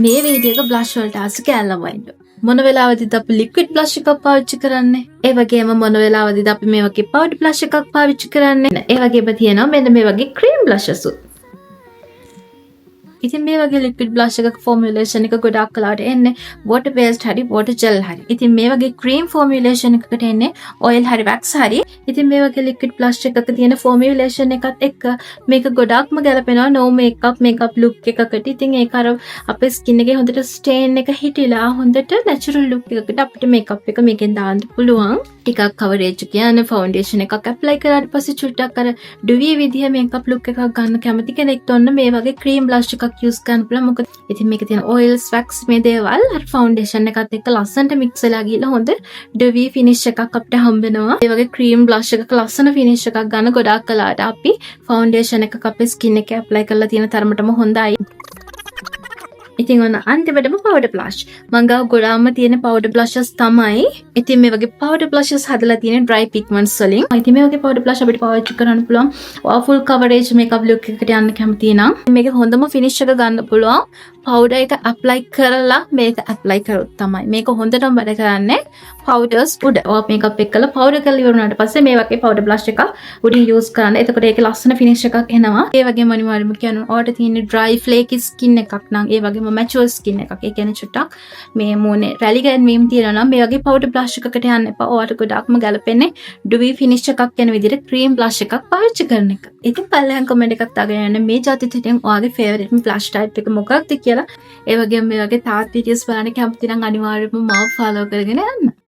මේ වීඩියෝ එක බ්ලෂ් වලට ආස ගෑල් ළමයින්ට. මොන වෙලාවදීද අපි ලික්විඩ් බ්ලෂ් එකක් පාවිච්චි කරන්නේ? ඒ වගේම මොන වෙලාවදීද අපි මේ වගේ පවුඩර් බ්ලෂ් එකක් පාවිච්චි කරන්නේ? ඒ වගේම තියෙනවා මෙන්න මේ වගේ ක්‍රීම් බ්ලෂස් උත්. ඉතින් මේ වගේ ලික්විඩ් බ්ලෂ් එකක ෆෝමියුලේෂන් එක ගොඩාක් වෙලාවට එන්නේ වෝටර් බේස්ඩ් හරි වෝටර් ජෙල් හරි. ඉතින් මේ වගේ ක්‍රීම් ෆෝමියුලේෂන් එකකට එන්නේ ඔයිල් හරි වැක්ස් හරි. ඉතින් මේ වගේ ලික්විඩ් බ්ලෂ් එකක තියෙන ෆෝමියුලේෂන් එකත් එක්ක මේක ගොඩාක්ම ගැලපෙනවා නෝ මේකප් මේකප් ලුක් එකකට. ඉතින් ඒක අර අපේ ස්කින් එකේ හොඳට ස්ටේන් එක හිටිලා හොඳට නැචරල් ලුක් එකකට අපිට මේකප් එක මේකෙන් දාන්න පුළුවන්. ටිකක් කවරේජ් කියන්නේ ෆවුන්ඩේෂන් එකක් ඇප්ලයි කරාට පස්සේ චුට්ටක් අර ඩුවි විදිහ මේකප් ලුක් එකක් ගන්න කැමති කෙනෙක්ට ඔන්න මේ වගේ ක්‍රීම් බ්ලෂ් එකක් යූස් කරන්න පුළුවන්. මොකද ඉතින් මේකේ තියෙන ඔයිල්ස්, වැක්ස් මේ දේවල් අර ෆවුන්ඩේෂන් එකත් එක්ක ලස්සනට මික්ස් වෙලා ගිහලා හොඳ ඩුවි ෆිනිෂ් එකක් අපිට හම්බ වෙනවා. ඒ වගේ ක්‍රීම් බ්ලෂ් එකක ලස්සන ෆිනිෂ් එකක් ගන්න ගොඩාක් වෙලාට අපි ෆවුන්ඩේෂන් එකක් අපේ ස්කින් එකේ ඇප්ලයි කරලා තියෙන තරමටම හොඳයි. ඉතින් ඔන්න අන්තිමටම පවුඩර් බ්ලෂ්. මං ගාව ගොඩාක්ම තියෙන පවුඩර් බ්ලෂස් තමයි. ඉතින් මේ වගේ පවුඩර් බ්ලෂස් හදලා තියෙන ඩ්‍රයි පිග්මන්ට්ස් වලින්. ඉතින් මේ වගේ පවුඩර් බ්ලෂ් අපිට පාවිච්චි කරන්න පුළුවන්. ඔයා ෆුල් කවරේජ් මේකප් ලුක් එකකට යන්න කැමති නම් මේක හොඳම ෆිනිෂ් එක ගන්න පුළුවන්. පවුඩර් එක ඇප්ලයි කරලා මේක ඇප්ලයි කරොත් තමයි. මේක හොඳටම වැඩ කරන්නේ පවුඩර්ස් උඩ. ඔයා මේකප් එක කරලා පවුඩර් කරලා ඉවර වුණාට පස්සේ මේ වගේ පවුඩර් බ්ලෂ් එකක් උඩින් යූස් කරන්න. එතකොට ඒකේ ලස්සන ෆිනිෂ් එකක් එනවා. ඒ වගේම අනිවාර්යයෙන්ම කියනවා, ඔයාට තියෙන ඩ්‍රයි ෆ්ලේකි ස්කින් එකක් නම්, ඒ වගේම මැචුවර් ස්කින් එකක්. ඒ කියන්නේ චුට්ටක් මේ මූණේ රැලි ගැන්වීම් තියෙනවා නම් මේ වගේ පවුඩර් බ්ලෂ් එකකට යන්න එපා. ඔයාට ගොඩාක්ම ගැලපෙන්නේ ඩුවි ෆිනිෂ් එකක් යන විදිහට ක්‍රීම් බ්ලෂ් එකක් පාවිච්චි කරන එක. ඉතින් පල්ලෙහාන් කමෙන්ට් එකක් දාගෙන යන්න මේ ජාති තුනෙන් ඔයාගේ ෆේවරිට් බ්ලෂ් ටයිප් එක මොකක්ද කියලා. ඒ වගේම මේ වගේ තවත් වීඩියෝස් බලන්න කැමති නම් අනිවාර්යයෙන්ම මාව ෆලෝ කරගෙන යන්න.